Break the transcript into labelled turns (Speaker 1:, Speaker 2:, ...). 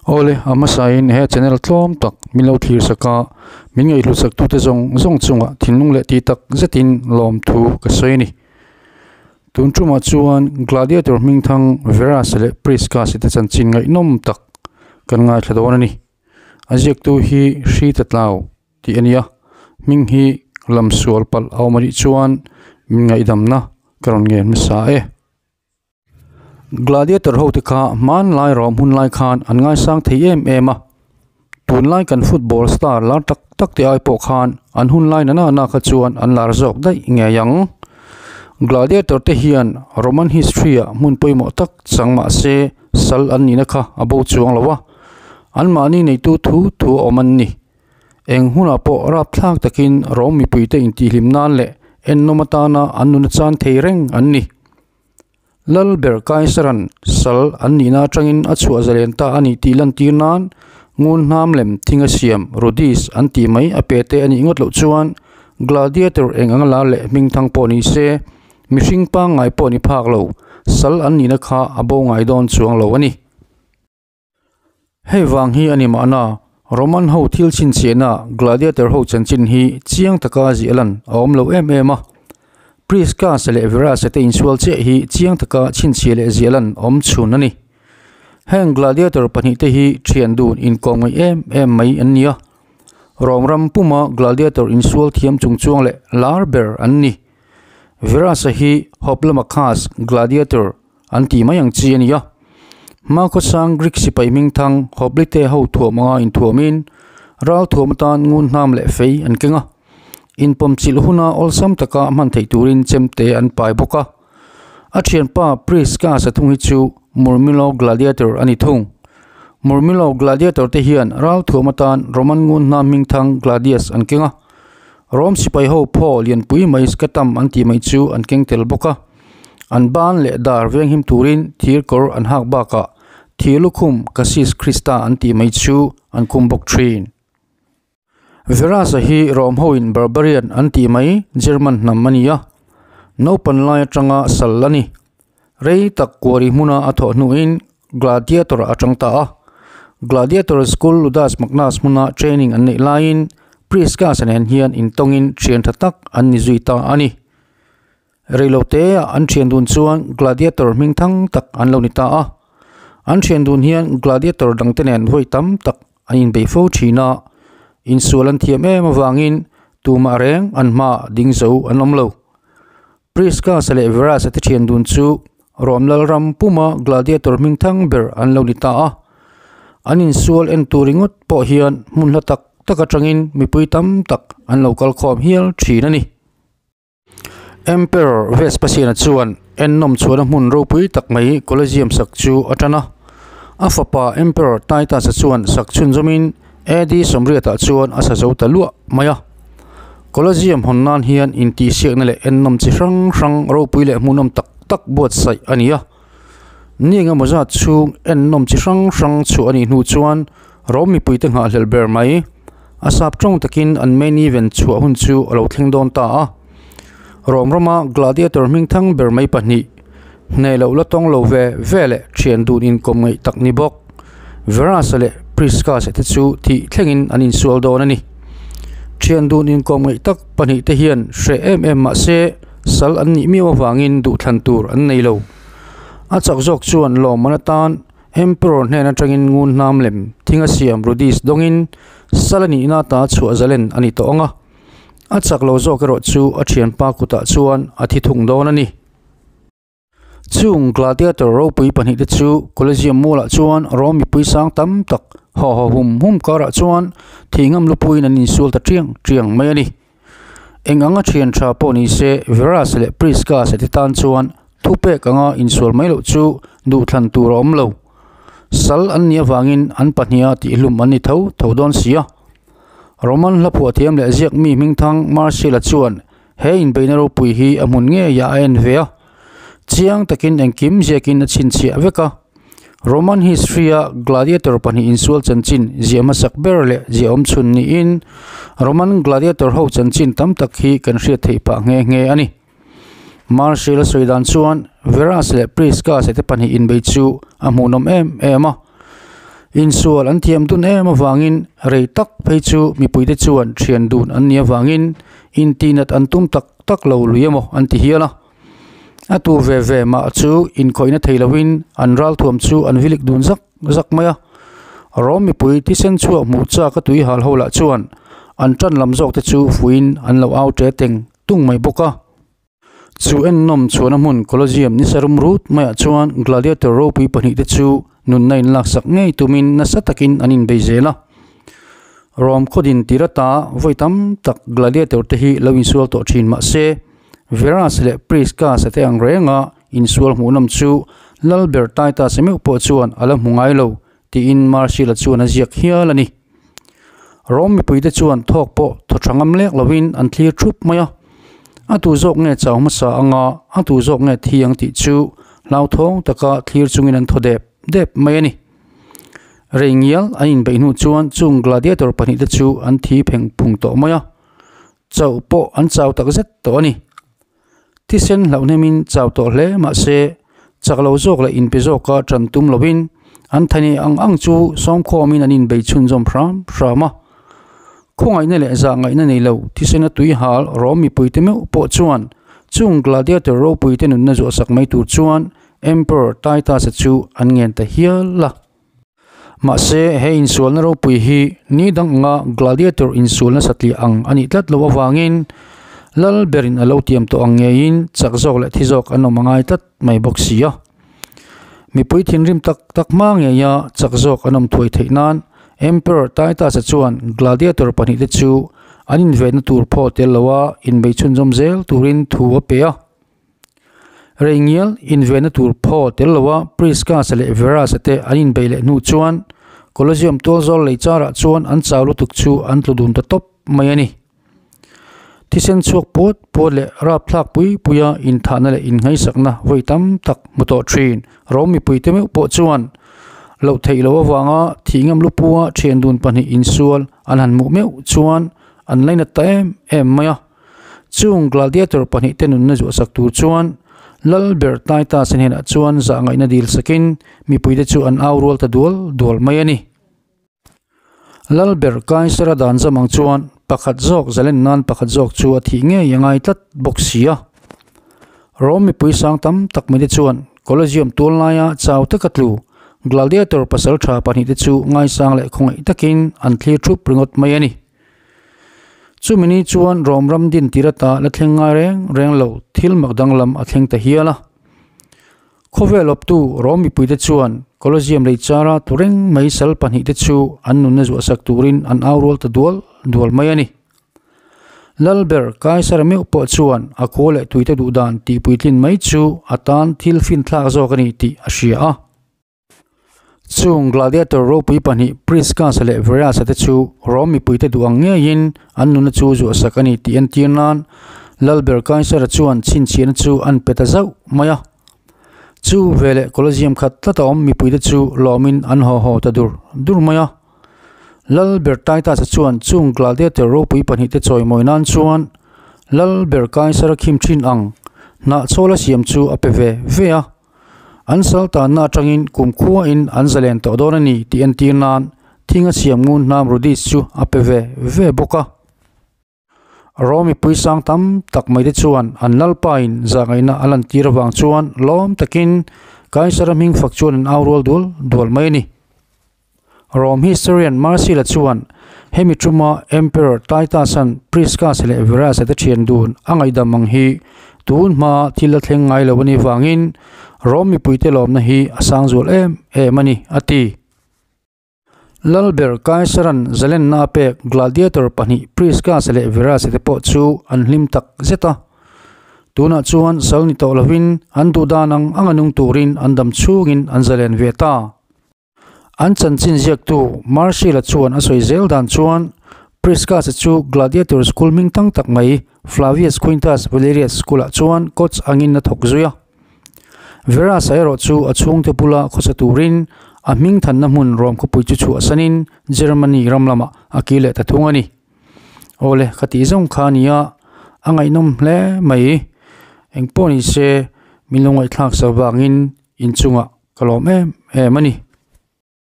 Speaker 1: Awle, a hmasain he channel tlawm tak min lo thlir sak a, min ngaihhlut sak tute zawng zawng chungah thinlung leh tih tak zetin lawmthu ka sawi a ni. Tun tumah chuan Gladiator hmingthang Verus leh Priscus te chanchin ngaihnawm tak kan ngaithla dawn a ni. A ziaktu hi Hri Tatlau tih a nia, hming hi lamsual palh a awm a nih chuan min ngaihdamna ka rawn ngen hmasa e. Gladiator ho te kha hmanlai rawm hun lai khan an ngaisang thei em em a, tunlai kan football star lar tak tak te ai pawh khan an hun lai nana na kha chuan an lar zawk daih ngei ang. Gladiator te hian Roman history ah hmun pawimawh tak chang mah se sal an nihna kha a bo chuang lo a, anmahni neitu thu thu a awm an ni. Eng hunah pawh rapthlak takin Rom mipuite intihhlim nan leh ennawm atana an nun a chan thei reng an ni. Lal ber Kaisaran sal an nihna atangin a chhuah zalen ta a nih tih lantir nan ngun hnam lem thinga siam Rudis an tih mai a pe te a nih ngawt loh chuan gladiator eng anga lar leh hmingthang pawh ni se mihring pangngai pawh ni phak lo sal an nihna kha a bo ngai dawn chuang lo a ni. Hei vang hi a ni mahna, Roman ho thil chhinchhiahna gladiator ho chanchin hi chiang taka ziah lan a awm lo em em a. Priscus leh Verus te insual chiah hi chiang taka chhinchhiah leh ziah lan awm chhun a ni. Heng gladiator pahnihte hi thian dun inkawm ngaih em em mai an ni a. Rom ram puma gladiator insual thiam chungchuang leh lar ber an ni. Verus hi Hoplomachus gladiator An tih mai ang chi a ni a. Hmakhawsang Greek sipai hmingthang Hoplite ho thuam anga inthuamin ral thuam atan ngun hnam leh fei an keng a. Inpawmchilh huna awlsam taka hman theih turin chemte an pai bawk a. A thianpa Priscus a thung hi chu Murmillo gladiator a ni thung. Murmillo gladiator te hian ral thuam atan Roman ngun hnam hmingthang gladius an keng a. Rome sipai ho phaw lianpui mai scatum an tih mai chu an keng tel bawk a. An ban leh dar venghim turin thir kawr an hak bakah thir lukhum Cassis Krista an tih mai chu an khum bawk thin. Verasa hi Rom hoin Barbarian an tih mai German hnam a ni a, naupan lai atanga sal a ni. Rei tak kuari hmuna a thawh hnuin Gladiator a tang ta a. Gladiator School Ludus Magnus hmuna training an neih laiin Priscus nen hian intawngin thian tha tak an ni zui ta a ni. Reilote ah an thian dun chuan gladiator hming thang tak an lo ni ta a. An thian dun hian gladiator dangte nen vawi tam tak an inbei fo thin a. Insual an thiam em avangin tumah reng an hmaah ding zo an awm lo. Priscus leh Verus te thian dun chu Rom lalram puma gladiator hming thang ber an lo ni ta a. An insual en tur ringawt pawh hian hmun hla tak tak atangin mipui tam tak an lo kal khawm hial thin a ni. Emperor Vespasian-a chuan ennawm chhuahna hmun ropui tak mai Colosseum sak chu a tan a. A fapa Emperor Titus-a chuan sak chhunzawmin AD 80-ah chuan a sa zo ta luah mai a. Colosseum hawn nan hian intihsiakna leh ennawm chi hrang hrang ropui leh hmuhnawm tak tak buatsaih a ni a. Ni engemaw zat chhung ennawm chi hrang hrang chhuah a nih hnu chuan Rome mipuite nghahhlelh ber mai. A sap tawng takin an main event chhuah hun chu a lo thleng dawn ta a. Rom rama gladiator hmingthang ber mai pahnih, hneh loh la tawng lo ve ve leh thian dun inkawm ngaih tak ni bawk, Verus-a leh Priscus-a te chu thih thlengin an insual dawn a ni. Thian dun inkawm ngaih tak pahnih te hian hreh em em mah se sal an nih miau avangin duhthlan tur an nei lo. A chak zawk chuan lawmman atan Emperor hnen atangin ngun hnam lem thinga siam Rudis dawngin sal a nihna ata chhuah zalen a ni tawh ang a. A chak lo zawk erawh chu a thianpa kutah chuan a thi thung dawn a ni. Chung gladiator ropui pahnih te chu Colosseum mualah chuan Rome mipui sang tam tak haw haw hum hum karah chuan thihngam lupuiin an insual ta tiang tiang mai a ni. Eng anga thian tha pawh ni se Verus leh Priscus te tan chuan thupek anga insual mai loh chu duhthlan tur a awm lo. Sal an nih avangin an pahniha tihhlum an ni tho tho dawn si a. Roman hla phuah thiam leh ziak mi hmingthang Marcel-a chuan he inbeihna ropui hi a hmun ngeiah a en ve a. Chiang takin engkim ziakin a chhinchhiah vek a. Roman history-a gladiator pahnih insual chanchin ziah hmasak ber leh ziah awm chhun niin Roman gladiator ho chanchin tam tak hi kan hriat theih phah nghe nghe a ni. Martial a sawi dan chuan Verus leh Priscus te pahnih inbei chu a hmuhnawm em em a. Insual an thiam dun em avangin rei tak phei chu mipuite chuan thian dun an nih avangin intihnat an tum tak tak lo lui emaw an ti hial a. A tu ve ve mah chu inkhawihna thei lovin an ralthuam chu an vilik dun zak zak mai a. Rom mipui thisen chhuak hmuh chak a tui hal ho lah chuan an tan lam zawk te chu fuiin an lo au ṭe teng tung mai bawk a. Chu ennawm chhuahna hmun Colosseum ni sarum rut maiah chuan gladiator ropui pahnihte chu nunna inlaksak ngei tumin nasa takin an inbei zel a. Rome khawdin tir ata vawi tam tak gladiator te hi lo insual tawh thin mah se, Verus leh Priscus te ang renga insual hmuhnawm chu Lalber Titus meuh pawh chuan a la hmu ngai lo tiin Martial-a chuan a ziak hial a ni. Rome mipuite chuan thawk pawh thaw tha ngam lek lovin an thlir thup mai a, a tu zawk nge chau hmasa anga a tu zawk nge thi ang tih chu hlauthawng taka thlir chungin an thaw dep dep mai a ni. Rei ngial an inbeih hnu chuan chung gladiator pahnihte chu an thi pheng phung tawh mai a, chauh pawh an chau takzet tawh a ni. Thisen hlauhnemin chau tawh hle mahse chak lo zawk leh inpe zawka tan tum lovin an thani ang ang chu sawmkhawmin an inbei chhunzawm hram hram a. Khawngaihna leh zahngaihna nei lo thisena tui hal rawm mipuite meuh pawh chuan chung gladiator ropuite nunna zuahsak mai tur chuan Emperor Titus-a chu an ngen ta hial a. Mahse he insualna ropui hi ni dang anga gladiator insualna satliah ang a nih tlat loh avangin lal berin a lo tiam tawh ang ngeiin chak zawk leh thi zawk an awm a ngai tlat mai bawk si a. Mipui thinrim tak tak hma ngeia chak zawk an awm thuai theih nan Emperor Titus-a chuan gladiator pahnihte chu an invenna tur phaw tel loa inbei chhunzawm zel turin thu a pe a. Reingial invenna tur phaw tel loa Priscus-a leh Verus-a te an inbeih leh hnu chuan Colosseum tualzawl lei charah chuan an chau lutuk chu an tlu dun ta tawp mai a ni. Thisen chhuak puat puat leh rapthlak pui puia inthahna leh innghaisakna vawi tam tak hmu tawh thin Rome mipuite meuh pawh chuan loh theih loh avanga thih ngam lupua thian dun pahnih insual an han hmuh meuh chuan an lainat ta em em mai a. Chung gladiator pahnihte nunna zuahsak tur chuan Lalber Titus-a hnenah chuan zahngaihna dil sakin mipuite chu an au rual ta dual dual mai a ni. Lalber Kaisara dan zam ang chuan pakhat zawk zalen nan pakhat zawk chu a thih ngei a ngai tlat bawk si a. Rome mipui sang tam tak maite chuan Colosseum tual laia chau taka tlu gladiator pasal tha pahnihte chu ngaisang leh khawngaih takin an thlir thup ringawt mai a ni. Chumi ni chuan Rom ram din tir ata la thleng ngai reng reng lo thil mak danglam a thleng ta hial a. Khawvel awptu Rom mipuite chuan Colosseum lei chara tu reng mai sal pahnihte chu an nunna zuahsak turin an au rual ta dual dual mai a ni. Lalber Kaisara meuh pawh chuan a khaw leh tuite duhdan tihpuitlin mai chu a tan thil finthlak zawk a ni tih a hria a. Chung gladiator ropui pahnih Priscus leh Verus-a te chu Rome mipuite duh ang ngeiin an nuna chu zuahsak a ni tih entir nan Lalber Kaisara chuan chhinchhiahna chu an pe ta zauh mai a. Chu veleh Colosseum khat tlata awm mipuite chu lawmin an haw haw ta dur dur mai a. Lalber Titus-a chuan chung gladiator ropui pahnihte chawimawi nan chuan Lalber Kaisara khim thin ang hnahchawla siam chu a pe ve ve a. An sal tanna atangin kumkhuain an zalen tawh dawn a ni tih entir nan thing a siam ngun hnam Rudis chu a pe ve ve bawk a. Rome mipui sang tam tak mai te chuan an lalpain zahngaihna a lantir avang chuan lawm takin Kaisara hming fak chuan an au rual dual dual mai a ni. Rome historian Marcella chuan hemi tuma Emperor Titus-a'n Priscus leh Verus-a te thian dun a ngaihdam ang hi tun hma thil a thleng ngai lo a nih vangin Rome mipuite lawmna hi a sang zual em em a ni, a ti. Lalber Kaisara'n zalenna a pek gladiator pahnih Priscus leh Verus-a te pawh chu an hlim tak zet a. Tunah chuan sal ni tawh lovin an duhdan ang anga nung turin an dam chhungin an zalen ve ta. An chanchin ziaktu Martial-a chuan a sawi zel dan chuan Priscus-a chu Gladiator School hming tang tak mai Flavius Quintus Valerius School-ah chuan coach angin a thawk zui a. Verus-a erawh chu a chhungte bula khawsa turin a hming thanna hmun Rome khawpui chu chhuahsanin Germany ram lamah a kir leh ta thung a ni. Awle, ka tih zawng kha a nia, a ngaihnawm hle mai. Engpawh ni se, min lo ngaihthlak sa vangin inchungah ka lawm em em a ni.